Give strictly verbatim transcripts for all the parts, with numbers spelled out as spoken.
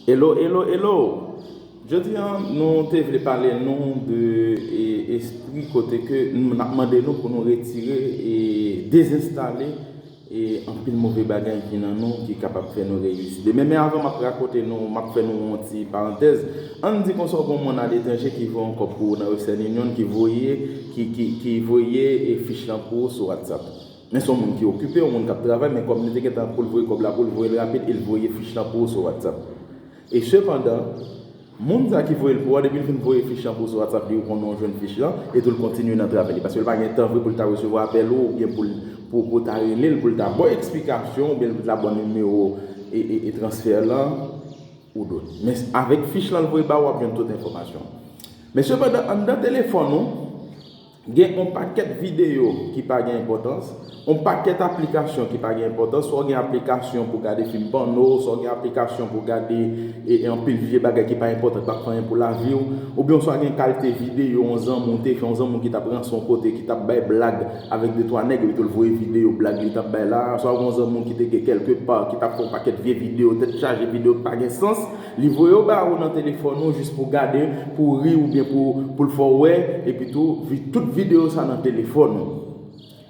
Hello, hello, hello! Jodi a, nou te vle pale nou de e, espri kote ke n ap mande nou pou nou retire e dezenstale e anpil move bagay ki nan nou ki kapab fè nou reyisi demen. Men avan m ap rakonte nou, m ap fè nou yon ti parantèz. Ann di konsa, w gen yon moun aletranje ki voye yon kòb pou ou nan Western Union, ki voye, ki, ki, ki voye e fich lan pou ou sou WhatsApp. Men se yon moun ki okipe, yon moun k ap travay, men kòm li te gentan pou l voye kòb la pou l voye l rapid, e l voye fich lan pou ou sou WhatsApp. E sepandan, moun sa ki voye l pou ou a, depi l fin voye fich lan pou ou sou WhatsApp, li ou konnen w jwenn fich lan, e tou l kontinye nan travay li. Paske l pa gen tan vre pou l ta resevwa apèl ou, oubyen pou l, pou, pou w ta rele l, pou l ta ba w eksplikasyon, oubyen pou l ta ba w nimewo e, e, e transfè lan, ou dot. Men avèk fich lan l voye ba ou, w ap jwenn tout enfòmasyon. Men sepandan, anndan telefòn ou, gen yon pakèt videyo ki pa gen enpòtans, yon pakèt aplikasyon ki pa gen enpòtans, swa w gen aplikasyon pou gade fim pòno, swa w gen aplikasyon pou gade e, e anpil vye bagay ki pa enpòtan, k p ap fè anyen pou lavi w, oubyen w swa gen kalite videyo yon zanmi w te fè, yon zanmi w ki t ap ranse yon kote, ki t ap bay blag avèk de twa nèg, epi tou l voye videyo blag li t ap bay la, swa w gen yon zanmi w ki te gen kèlke pa, ki t ap fè yon pakèt vye videyo, tèt chaje videyo ki pa gen sans, li voye yo ba ou nan telefòn ou jis pou w gade, pou w ri oubyen pou, pou l fè w wè, epi tou, vi-, tout videyo sa nan telefòn ou.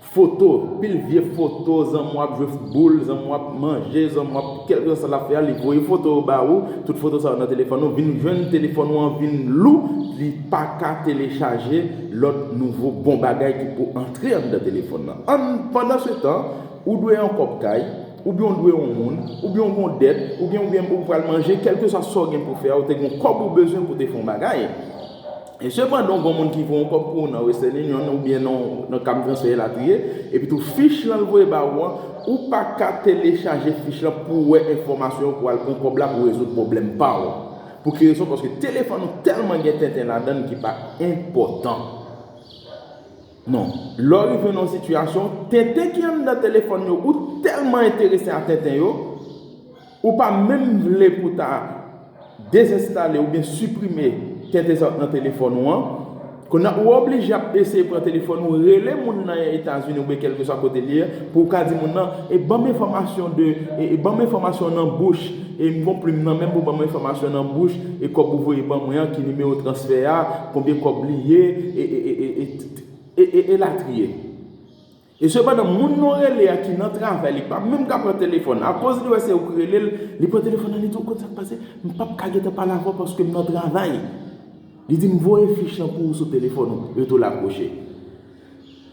Foto, pil vye foto, zanmi w ap jwe boul, zanmi w ap manje, zanmi w ap, kèlkeswa sa l ap fè a, li voye foto yo ba ou, tout foto sa yo nan telefòn ou, vin jwenn telefòn ou an vin lou, li pa ka telechaje lòt nouvo bon bagay ki pou antre anndan telefòn nan. An, pandansetan, ou dwe yon kòb kay, oubyen w dwe yon moun, oubyen w gon dèt, oubyen, oubyen ou pral manje, kèlkeswa sa w gen pou fè a, ou te gon kòb ou bezwen pou te fè yon bagay. E sepandan, w gon moun ki voye yon kòb pou ou nan Western Union, oubyen nan, nan Cam Transfer elatriye, epi tou fich lan l voye ba ou an, ou pa ka telechaje fich lan pou w wè enfòmasyon yo, pou w al pran kòb la, pou w rezoud pwoblèm pa w. Pou ki rezon? Paske telefòn ou tèlman gen tenten ladan l ki pa enpòtan. Non. Lè w rive nan yon sitiyasyon, tenten ki anndan telefòn yo, ou tèlman enterese a tenten yo, ou pa menm vle pou ta dezenstale oubyen siprime tenten sa nan telefòn ou an. Kounye a, ou oblije ap eseye pran telefòn ou, rele moun nan Etazini oubyen kèlkeswa kote li ye, pou w ka di moun nan, e ban m enfòmasyon de, e, e ban m enfòmasyon nan bouch, e m gon plim nan men m pou ban m enfòmasyon nan bouch, e kòb ou voye ban mwen an, ki nimewo transfè a, konbyen kòb li ye, e, e, e, e, e, e, e, elatriye. E sepandan, moun nan w rele a ki nan travay, li pa menm ka pran telefòn. Akoz li wè se ou ki rele l, li pran telefòn nan, li di w, "Kote sa k pase? M p ap ka gentan pale avè w paske m nan travay." Li di, "M voye fich lan pou ou sou telefòn ou." Yo tou lakwoche.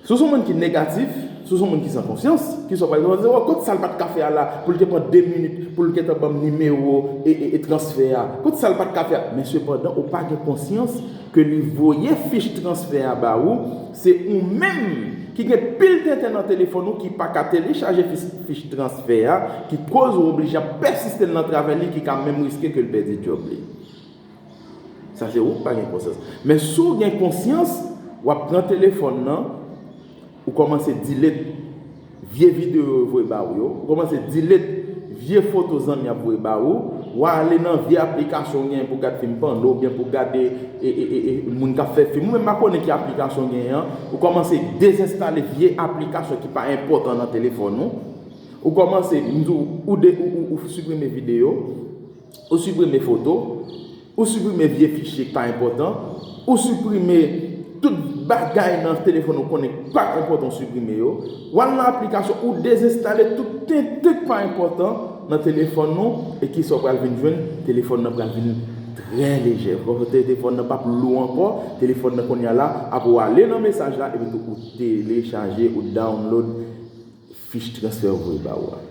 Si w se yon moun ki negatif, si w se yon moun ki san konsyans, ki sa w pral di, "Wè, kote sa l pa t ka fè a la, pou l te pran de minit, pou l gentan ban m nimewo e, e, e transfè a? Kote sa l pa t ka fè a?" Men sepandan, ou pa gen konsyans ke li voye fich transfè a ba ou, se ou menm ki gen pil tenten nan telefòn ou ki pa ka telechaje fich, fich transfè a, ki koz ou oblije ap pèsiste l nan travay li, ki ka menm riske ke l pèdi djòb li. Sa se ou k pa gen konsyans. Men si w gen konsyans, w ap pran telefòn nan, ou kòmanse delete vye videyo yo voye ba ou yo, ou kòmanse delete vye foto zanmi ap voye ba ou, w a ale nan vye aplikasyon w genyen pou gad fim pòno oubyen pou gade e, e, e, e, moun k ap fè fim. Ou menm pa konnen ki aplikasyon w genyen an, ou kòmanse dezenstale vye aplikasyon ki pa enpòtan nan telefòn ou. Ou kòmanse, m di w, ou, de, ou, ou, ou siprime videyo, ou siprime foto, ou siprime vye fichye ki pa enpòtan, ou siprime tout bagay nan telefòn ou konnen ki pa enpòtan, ou siprime yo. W al nan aplikasyon, ou dezenstale tout tenten ki pa enpòtan nan telefòn ou, e kisa w pral vin jwenn? Telefòn nan pral vin trè lejè. Telefòn nan p ap lou ankò, telefòn nan kounye a la, apre w ale nan mesaj la, epi tou ou telechaje, ou download fich transfè yo voye ba ou a.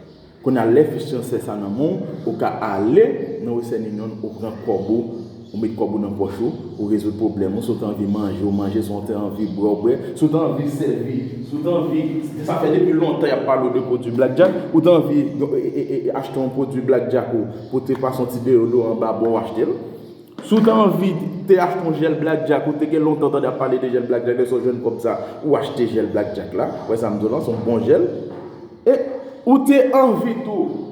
Kounye a, lè fich transfè sa nan men w, ou ka ale nan Western Union, ou pran kòb ou, ou met kòb ou nan pòch ou, ou rezoud pwoblèm ou. Si w te anvi manje, ou manje, si w te anvi bwè, ou bwè, si w te anvi sèvi, si w te anvi, sa fè depi lontan y ap pale w de pwodui Black Jack, ou te anvi e, e, e, e, achte yon pwodui Black Jack ou, pou te pase yon ti deyodoran anba bò, ou achte l. Si w te anvi te achte yon jèl Black Jack, ou te gen lontan tande ap pale de jèl Black Jack, lè sa w jwenn kòb sa, ou achte jèl Black Jack la. Wè sa m di w lan, se yon bon jèl. E ou te anvi tou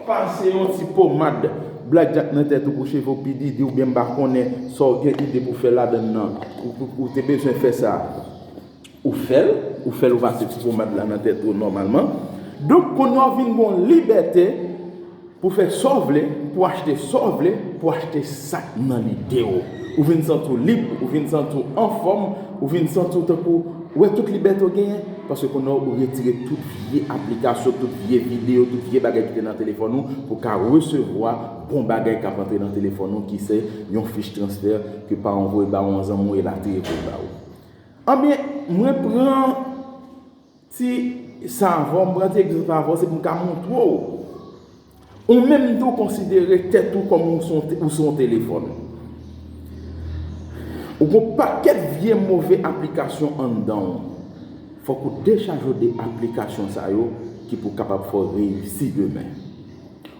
pase yon ti pomad Black Jack nan tèt ou pou cheve w pi didi, oubyen m pa konnen sa w gen ide pou fè ladann nan. Ou, ou, ou te bezwen fè sa. Ou fè l, ou fè l, ou pase ti pomad la nan tèt ou nòmalman. Donk, kounye a w vin gon libète pou fè sa w vle, Pou achte sa w vle, pou achte sa k nan lide w. Ou vin santi w lib, ou vin santi w anfòm, ou vin santi w tankou w wè tout libète w genyen, paske kounye a ou retire tout vye aplikasyon, tout vye videyo, tout vye bagay ki te nan telefòn ou, pou w ka resevwa bon bagay k ap antre nan telefòn ou, ki se yon fich transfè ke paran w voye ba yon zanmi w e l atire pou l ba ou. Anben, mwen pran ti savon, m pran ti egzanp avè w, se pou m ka montre w. Ou menm tou konsidere tèt ou kòm ou se yon te-, ou se yon telefòn. Ou gon pakèt vye move aplikasyon anndan w. Fòk ou dechaje w de aplikasyon sa yo ki pou kapab fè w reyisi demen.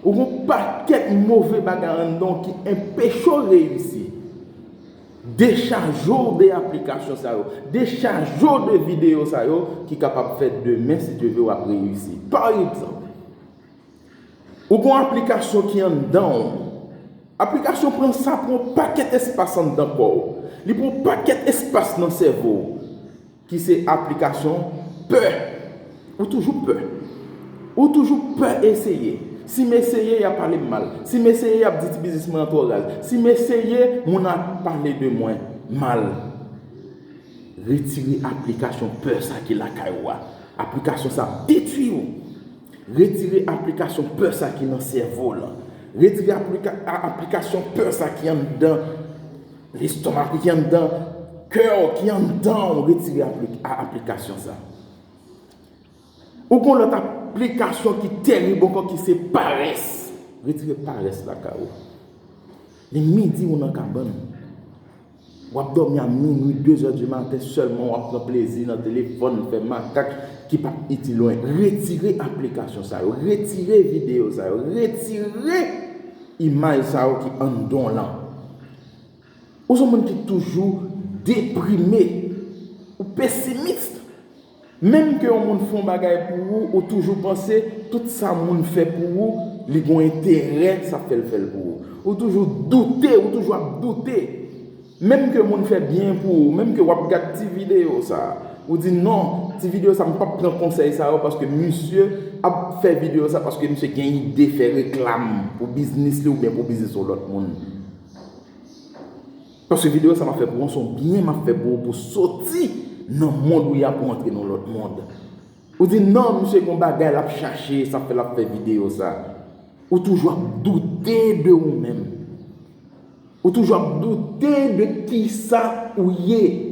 Ou gon pakèt move bagay anndan w ki anpeche w reyisi. Dechaje w de aplikasyon sa yo. Dechaje w de videyo sa yo ki kapab fè demen, si Dye vle, w ap reyisi. Pa egzanp, ou gon aplikasyon ki anndan w. Aplikasyon pran sa pran yon pakèt espas anndan kò w. Li pran yon pakèt espas nan sèvo w. Ki se aplikasyon pè. Ou toujou pè. Ou toujou pè eseye. Si m eseye, y ap pale m mal. Si m eseye, y ap di ti biznis mwen an twò raz. Si m eseye, moun ap pale de mwen mal. Retire aplikasyon pè sa ki lakay ou a. Aplikasyon sa ap detwi w. Retire aplikasyon pè sa ki nan sèvo w lan. Retire aplika-, a-, aplikasyon pè sa ki anndan lestomak ou, ki anndan kè w, ki anndan w. Retire apli-, a-, aplikasyon sa. Ou gon lòt aplikasyon ki terib ankò, ki se parès. Retire parès lakay ou. Li midi, ou nan kabann. W ap dòmi a minwi, de zè di maten sèlman, w ap pran plezi nan telefòn, fè makak ki p ap itil ou anyen. Retire aplikasyon sa yo, retire videyo sa yo, retire imaj sa yo ki anndan w lan. Ou se yon moun ki toujou deprime, ou pesimis. Menm ke yon moun fè yon bagay pou ou, ou toujou panse tout sa moun fè pou ou, li gon enterè sa fè l fè l pou ou. Ou toujou doute, ou toujou ap doute. Menm ke moun fè byen pou ou, menm ke w ap gad ti videyo sa, ou di, "Non, ti videyo sa, m p ap pran konsèy sa yo, paske misye ap fè videyo sa paske misye gen ide fè reklam pou biznis li oubyen pou biznis yon lòt moun." Paske videyo sa m ap fè pou ou, se yon byen m ap fè pou ou, pou soti nan mond ou ye a, pou antre nan lòt mond. Ou di, "Non, misye gon bagay l ap chache, sa fè l ap fè videyo sa." Ou toujou ap doute de ou menm. Ou toujou ap doute de kisa ou ye.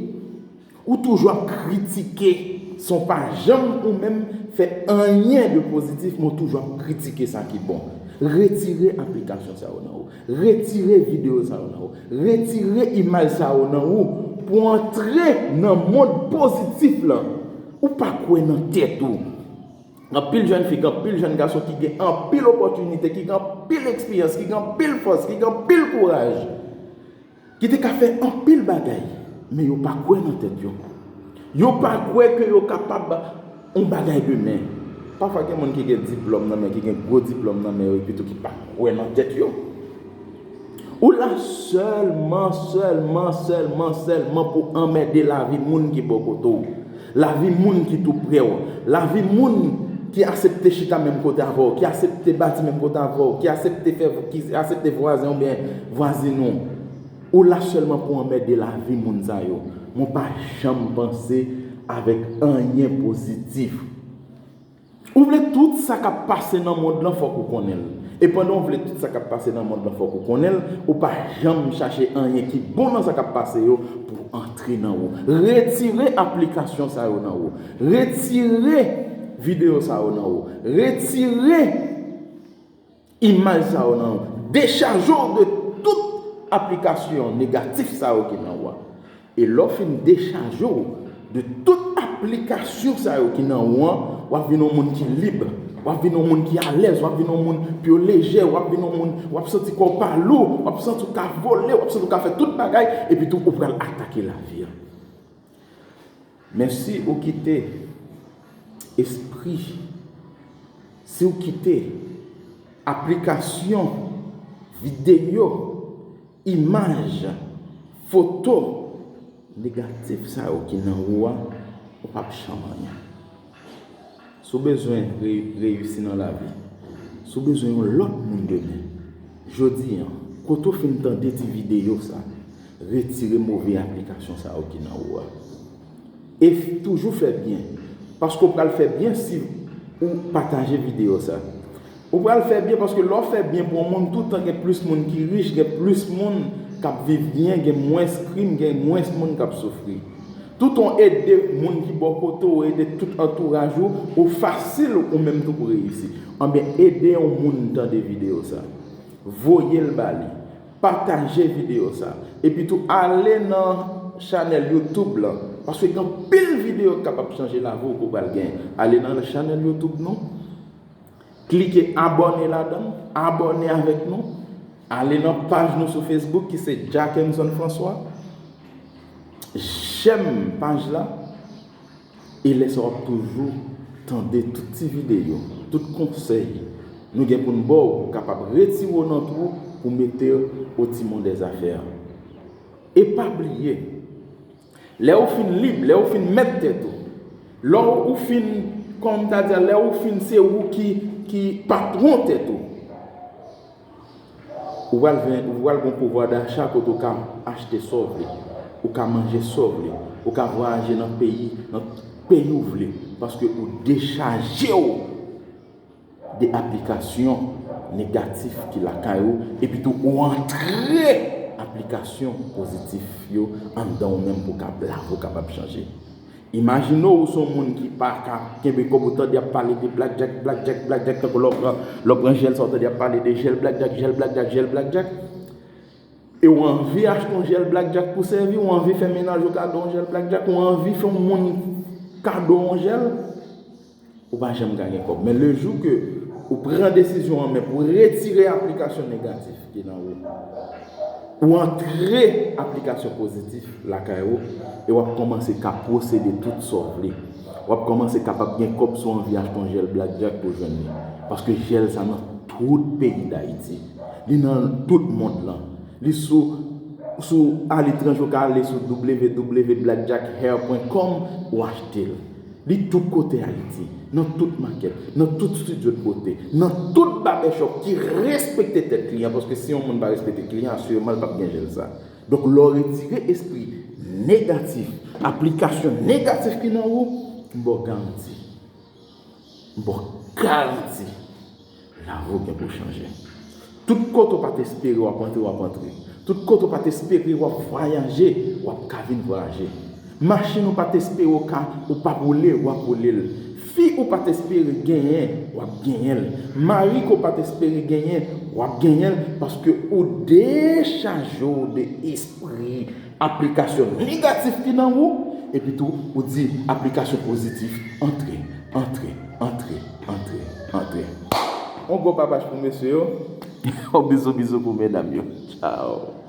Ou toujou ap kritike, san w pa janm ou menm fè anyen de pozitif, men w toujou ap kritike sa ki bon. Retire aplikasyon sa yo nan ou. Retire videyo sa yo nan ou. Retire imaj sa yo nan ou pou antre nan mond pozitif lan. Ou pa kwè nan tèt ou. Anpil jèn fi, anpil jèn gason ki gen anpil opòtinite, ki gen anpil eksperyans, ki gen anpil fòs, ki gen anpil kouraj, ki te ka fè anpil bagay, men yo pa kwè nan tèt yo. Yo pa kwè ke yo kapab yon bagay demen. Pafwa gen moun ki gen diplòm nan men, ki gen gwo diplòm nan men yo, epitou ki pa kwè nan tèt yo. Ou la sèlman, sèlman, sèlman, sèlman pou anmède lavi moun ki bò kote w. Lavi moun ki tou prè w. Lavi moun ki aksepte chita menm kote avè w, ki aksepte bati menm kote avè w, ki aksepte fè, ki aksepte vwazen oubyen vwazin ou. Ou la sèlman pou anmède lavi moun sa yo. Mwen pa janm panse avèk anyen pozitif. Ou vle tout sa k ap pase nan mond lan, fòk ou konnen l. E pandan w vle tout sa k ap pase nan mond lan, fòk ou konnen l, ou pa janm chache anyen ki bon nan sa k ap pase yo pou antre nan ou. Retire aplikasyon sa yo nan ou. Retire videyo sa yo nan ou. Retire imaj sa yo nan ou. Dechaje w de tout aplikasyon negatif sa yo ki nan ou a. E lè w fin dechaje w de tout aplikasyon sa yo ki nan ou an, w ap vin yon moun ki lib, w ap vin yon moun ki alèz, w ap vin yon moun pye w lejè, w ap vin yon moun, w ap santi kò w pa lou, w ap santi w ka vole, w ap santi w ka fè tout bagay, epi tou ou pral atake lavi a. Men si ou kite espri, si ou kite aplikasyon, videyo, imaj, foto negatif sa yo ki nan ou a, ou p ap janm anyen. Si w bezwen re-, reyisi nan lavi, si w bezwen yon lòt moun demen, Jodi a, kote w fin tande ti videyo sa, retire move aplikasyon sa yo ki nan ou a. E toujou fè byen, paske w pral fè byen si ou pataje videyo sa. Ou pral fè byen paske lè w fè byen pou yon moun, toutan gen plis moun ki rich, gen plis moun k ap viv byen, gen mwens krim, gen mwens moun k ap soufri. Toutan w ede moun ki bò kote w, ede tout antouraj ou, ou fasil ou menm tou pou reyisi. Anben, ede yon moun tande videyo sa. Voye l ba li. Pataje videyo sa. Epi tou, ale nan chanèl YouTube lan. Paske gen anpil videyo k kapab chanje lavi w ke w pral genyen. Ale nan chanèl YouTube nou. Klike abòne ladan l. Abòne avèk nou. Ale nan paj nou sou Facebook ki se Jackenson François. Jèm paj la. E lè sa w ap toujou tande tout ti videyo, tout konsèy nou gen pou n ba w pou w kapab retire w nan twou pou mete w au timon des affaires. E pa bliye, lè ou fin lib, lè ou fin mèt tèt ou, lè ou fin, kòm m ta di a, lè ou fin se ou ki, ki patwon tèt ou, ou pral gen, ou pral gen pouvwa dacha kote ou ka achte sa w vle, ou ka manje sa w vle, ou ka vwayaje nan peyi, nan peyi ou vle, paske ou dechaje w de aplikasyon negatif ki lakay ou, epi tou ou antre aplikasyon pozitif yo anndan ou menm pou w ka lave, ou kapab chanje. Imajine w, ou se yon moun ki pa ka kenbe kòb, ou tande y ap pale de blackjack, blackjack, blackjack, tankou lè w pran, lè w pran jèl sa, ou tande y ap pale de jèl blackjack, jèl blackjack, jèl blackjack. E w anvi achte yon jèl blackjack pou sèvi, w anvi fè mennaj ou kado yon jèl blackjack, w anvi fè yon moun kado yon jèl, ou pa janm ka gen kòb. Men le jou ke ou pran desizyon an men pou retire aplikasyon negatif ki nan ou, ou antre aplikasyon pozitif lakay ou, e w ap kòmanse ka posede tout sa w vle. W ap kòmanse kapab gen kòb si w anvi achte yon jèl blackjack pou jwenn li. Paske jèl sa nan tout peyi Dayiti. Li nan tout mond lan. Li sou, sou aletranje, ou ka ale sou w w w blackjack hair point com, ou achte l. Li tout kote Ayiti, nan tout makèt, nan tout studio de beauté, nan tout barbershop ki respekte tèt kliyan, paske si yon moun pa respekte kliyan, asireman l p ap gen jèl sa. Donk, lè w retire espri negatif, aplikasyon negatif ki nan ou, m ba w garanti. M ba w garanti, lavi w gen pou chanje. Tout kote w pa t espere w ap antre, w ap antre. Tout kote w pa t espere w ap vwayaje, w ap ka vin vwayaje. Machin ou pa t espere w ka, ou p ap woule, w ap woule l. Fi ou pa t espere genyen, w ap genyen l. Mari ke w pa t espere genyen, w ap genyen l, paske ou dechaje w de espri aplikasyon negatif ki nan ou, epi tou ou di aplikasyon pozitif, antre, antre, antre, antre, antre. On gwo papach pou mesye yo. On bizou bizou pou medam yo. Tchao.